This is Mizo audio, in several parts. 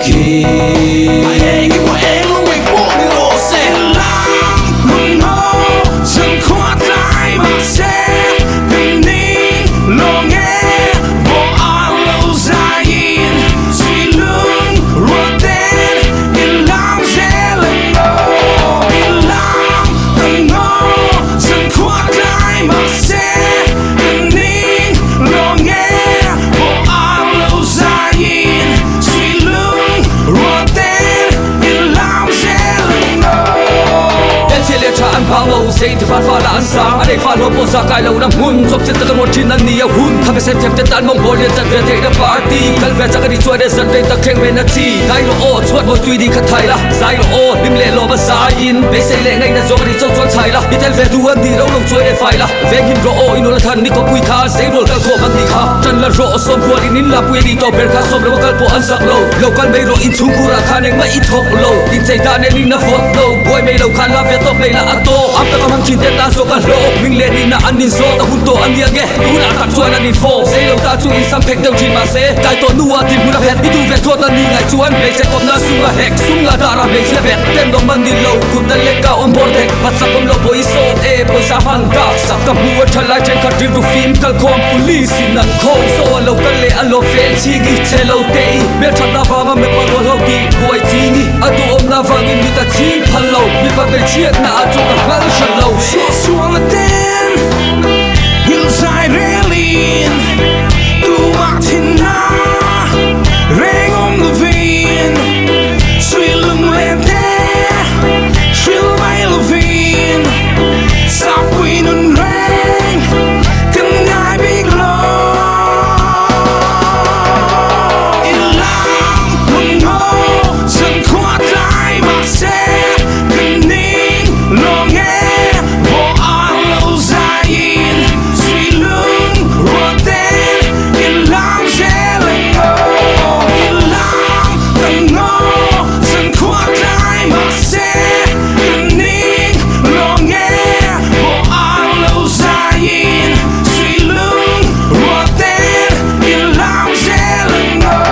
khi. A eng emaw eng lo eng pawh ni rawh se. Lam hmun ho chhan khua tlai mahse kan ning lawng e bawh a lo zaiin sui lung ruah ten i lam zel ang aw. I lam ang aw chhan khua tlai mahse kan ning lawng e bawh a lo zaiin sui lung ruah ten i lam zel ang aw. Hmelchhia leh tha an phang lo, sei ti fat fat ah an sang. A nei fal ho pawh za kai lo na hmun, chawp chet taka ruat thin an ni a hun. Kha be sem them te tan mawng bawl lian chat ve theihna party. Kal ve chak a ni chuan e zan rei tak thleng ve na chi. Dai rawh aw, chhuat mawi tui ni kha thai la. Zai rawh aw, hlim leh lawm a zaiin. Beisei leh ngaihna zawng a ni chauh chuan chhai la. I tel ve duh an nih lo lo chuai leh fai la. Veng him rawh aw, i nual a than ni kawpui kha. Sei rual kal khawm an nih kha. Tan la rawh aw, sawm rual in in la pui a ni tawh ber kha. Sawm lo a kal pawh an zak lo. Lo kal mai rawh, inchhung khurah khan engmah i thawk lo. Inchei dan en in a vawt lo. Buai mai lo khan la ve tawp mai la a tawk. Am taka hmang thin te tan zawk a hlawk. Hming leh nihna an inzawt a hun tawh a nia nge. Tunah tak chuan an infawm. Sei lo ta chu insam phek deuh thin mahse, kai tawh hnuah dinhmun a phet. I duh ve thawt a ni ngaih chuan hmeichhe kawpna sung a hek. Sum nga dara hmeichhia bet. Tenawm an ni lo, kut a lek a awm bawr thek. Pachak awm lo pawh i sawt e, pawisa hman dak sak ka hmu a tha lai thenkhat rilru fim kalkhawm police in an khawm. Saw a lo kal leh a lo fel ching i chhe lo te i hmelthatna vanga mipa rual ho tih buai ching i a duhawmna vangin mit a ching phal lo mipa hmeichhiatna ah chuan ka nghal hran lo. Suahsual a ten hil zai relin tumah thinna reng awm lovin sui lunglen te hril mai lovin sapui nun reng kan ngai bik lo. I lam hmun ho chhan khua tlai mahse kan ning lawng e bawh a lo zaiin sui lung ruah ten i lam zel ang aw. I lam ang aw chhan khua tlai mahse kan ning lawng e bawh a lo zaiin sui lung ruah ten i lam zel ang aw.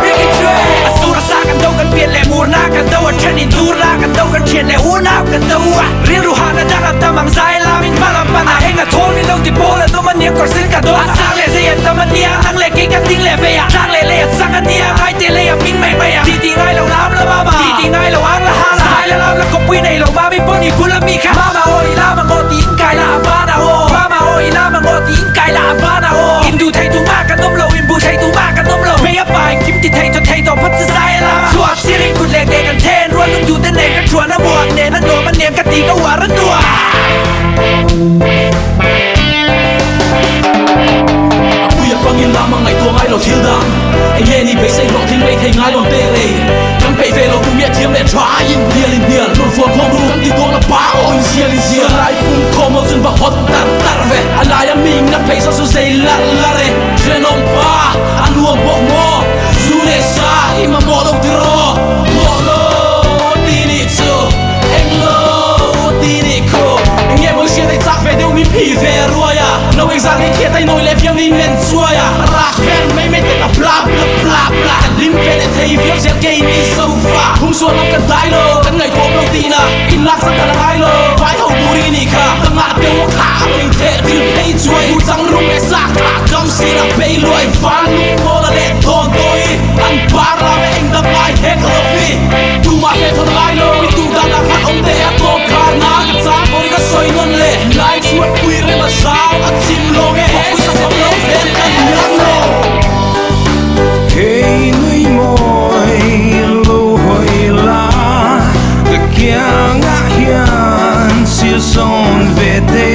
A sur a sa kan do kan pian leh murna kan do a then in turna kan do kan thian leh unau kan do a rilru hahna dang a tam ang zai lam in hma lam pan a eng a thawl ni lo ti pawl an awm a nia kawr sin ka dawn a sang leh zei an tam a nia nang leh kei kan ding leh vei a tlang leh lei a chang a nia ngai te lei a hming mai mai a ti ti ngai lo lam la mama ti ti ngai lo ang la ha la zai la lam la kawppui nei lo mami pawh ni bul a mi kha mama aw i lam ang aw tiin kai la a ban a aw mama aw i lam ang aw tiin kai la a ban a aw in duh thei tu mah kan awm lo in bu thei tu mah kan awm lo hmei a pai kim ti thei thaw thei tawh phat chu zai a lam chhuak sirin kut leh ke kan then rual lung duh te nen ka thuan a muak nen a nuam a niam ka ti ka uar a nuam. A pui a pangin lam a ngaihtuah ngai lo thil dang Eng nge ni beisei hlawh tling mai thei ngai lo te rei Kan peih ve lo tu miah thiam leh tha in hnial in hnial Rawn fuan khawm ru kan ti tuak la pa aw in zial in zial Lai pum khawm ho chun va hawt tar tar ve A lai a mi ngap phei saw chu zei lar lar e Thenawm pa a nuam bawk maw Zu leh sa i mamawh lo tiraw Mawh lo ti nih chu eng lo ti nih khu Eng nge maw i hriat ei chak ve deuh mi phi ve ruai a No engzah nge khiat ai nawi leh viau ni men chuai a Rak vel mai mai te ka bla bla bla bla Kan hlim ve leh thei viau zel kei ni sofa Hum sual lam kan dai lo kan ngaihtuah lo tihna In lak sang kan a ngai lo vai ho buri nih kha Ka ngah deuh a kha a rawn intheh thil phei chuai Hu chang rum leh sa kha kam sirah phei luai Van lung mawl a leh thawn tawi An par lam e eng dang ngai hek lo vi Tumah hle thawn ngai lo i tu dan ah khan awm teh a tawp khar na ka chang hawi ka sawi nawn le Lai chhuat pui rem a zau a chim lawng e Focus a kham lo vel kan ngang lo. Hei nui mawi lo hawi la ka kiangah hian sil sawn ve te.